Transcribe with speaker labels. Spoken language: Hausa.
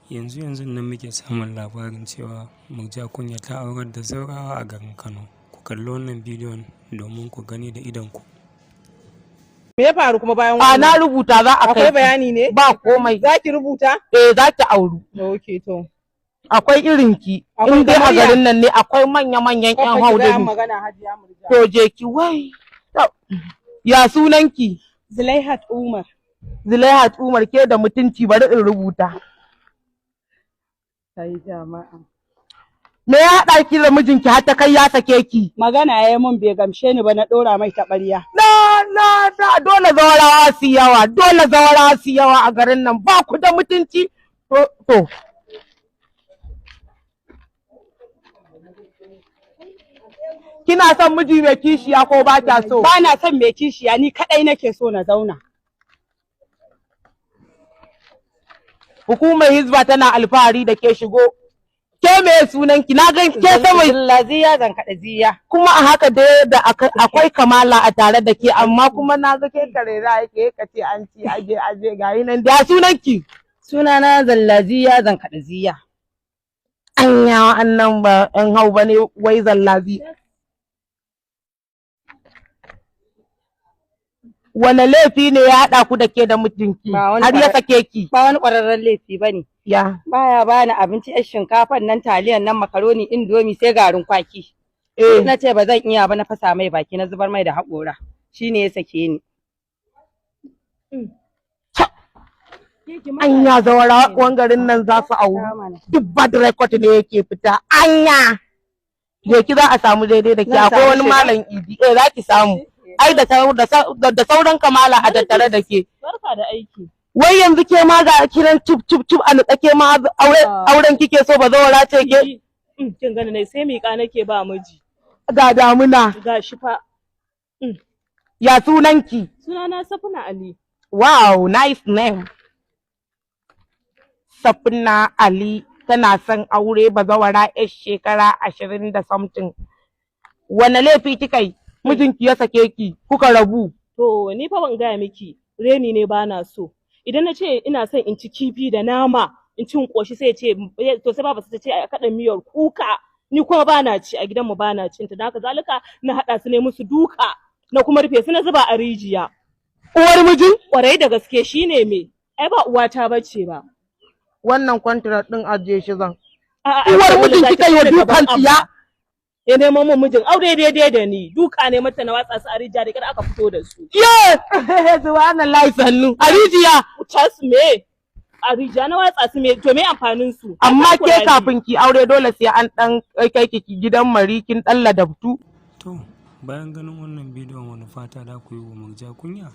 Speaker 1: Yanzu yanzun nan muke samun labarin cewa Murja Kunya ta aurar da zaurawa a garin Kano. Ku kalli wannan bidiyon domin ku gani da idonku.
Speaker 2: Me ya faru kuma bayan
Speaker 3: A na rubuta za a kai.
Speaker 2: Akwai bayani ne?
Speaker 3: Ba komai.
Speaker 2: Za ki rubuta?
Speaker 3: Eh, za ki auru.
Speaker 2: Ok, to.
Speaker 3: Akwai irin ki.
Speaker 2: Akwai
Speaker 3: In dai a
Speaker 2: kamar ya?
Speaker 3: garin nan ne akwai manya-manyan ƴan
Speaker 2: Kafa ki gaya
Speaker 3: haudabi.
Speaker 2: magana, Hajiya Murja.
Speaker 3: To je ki wai. To, ya sunanki?
Speaker 2: Zulaihat Umar.
Speaker 3: Zulaihat Umar, ke da mutunci, bari in rubuta.
Speaker 2: Sai jama'a.
Speaker 3: Me ya haɗa ki da mijinki har ta kai ya sake ki?
Speaker 2: Magana ya yi mun bai gamshe ni ba, na ɗora mai taɓarya.
Speaker 3: Na na na, dole zawarawa su yawa, dole zawarawa su yawa a garin nan, ba ku da mutunci. To to. Kina son miji mai kishiya ko ba kya so?
Speaker 2: Ba na son mai kishiya, ni kaɗai nake so na zauna.
Speaker 3: Hukumar Hizba tana alfahari da ke, shigo. Ke me sunanki? Na gan ke sama
Speaker 2: Ziya zan kaɗa ziya.
Speaker 3: Kuma a haka dai da akwai kamala a tare da ke, amma kuma na ga ke karera yake ka ce an ci aje aje gayi nan. Da sunanki?
Speaker 2: Sunana Zallaziya zan kaɗa ziya.
Speaker 3: Anya wa'annan ba ƴan hau bane wai zallazi. Wane laifi ne ya haɗa ku da ke da mijinki
Speaker 2: Ba wani
Speaker 3: har ya sake ki?
Speaker 2: Ba wani ƙwararren laifi ba ne.
Speaker 3: Ya.
Speaker 2: Baya bani abinci, yar shinkafan nan, taliyan nan, makaroni, indomi, sai garin kwaki.
Speaker 3: Eh.
Speaker 2: Na ce ba zan iya ba, na fasa mai baki, na zubar mai da haƙora. Shi ne ya sake ni.
Speaker 3: Anya zawara garin nan za su auru. Duk bad record ne yake fita. Anya. Je ki, za a samu daidai da ke.
Speaker 2: Zan
Speaker 3: Akwai
Speaker 2: samu
Speaker 3: wani
Speaker 2: shiga?
Speaker 3: Malam Idi. Eh, za ki samu. Ai da sauran kamala a tattare da ke.
Speaker 4: Barka da aiki.
Speaker 3: Wai yanzu ke ma ga kiran cip cip cip a nutsa, ke ma aure auren kike so, ba zawara ce ke?
Speaker 4: Kin gani ne sai miƙa nake ba miji.
Speaker 3: Ga damuna.
Speaker 4: Ga shi fa.
Speaker 3: Ya sunanki?
Speaker 4: Sunana Safina Ali.
Speaker 3: Wow, nice name. Safina Ali tana son aure, bazawara yar shekara 20 da something. Wane laifi kika yi? Mijinki ya sake ki, kuka rabu.
Speaker 4: To ni fa ban gaya miki, reni ne ba na so. Idan na ce ina son in ci kifi da nama, in ci in ƙoshi, sai ya ce to sai baba ta ce a kaɗa miyar kuka. Ni kuma ba na ci a gidanmu, ba na cin ta. Don haka zalika na haɗa su ne musu duka. Na kuma rufe su na zuba a rijiya.
Speaker 3: Uwar miji?
Speaker 4: Kwarai da gaske, shine me. Ai ba uwata bace ba.
Speaker 3: Wannan contract din ajiye shi zan.
Speaker 4: A'a, ai
Speaker 3: Uwar
Speaker 4: dole
Speaker 3: mijin
Speaker 4: za ki
Speaker 3: kika yi wa
Speaker 4: fita gaban
Speaker 3: dukan tsiya?
Speaker 4: Abba. Ya nemo min mijin aure daidai da ni, duka ne mata na watsa su a rijiya, da kyar aka fito da su.
Speaker 3: Ye! Subhanallahi, sannu. A rijiya.
Speaker 4: Wuce su me a rijiya na watsa su, me to me amfanin su?
Speaker 3: Amma
Speaker 4: Ai,
Speaker 3: ke
Speaker 4: takura ne.
Speaker 3: kafin ki aure dole sai an dan kai ki gidan mari kin dan ladabtu.
Speaker 1: To, bayan ganin wannan bidiyon, wani fata da ku yi wa Murja Kunya?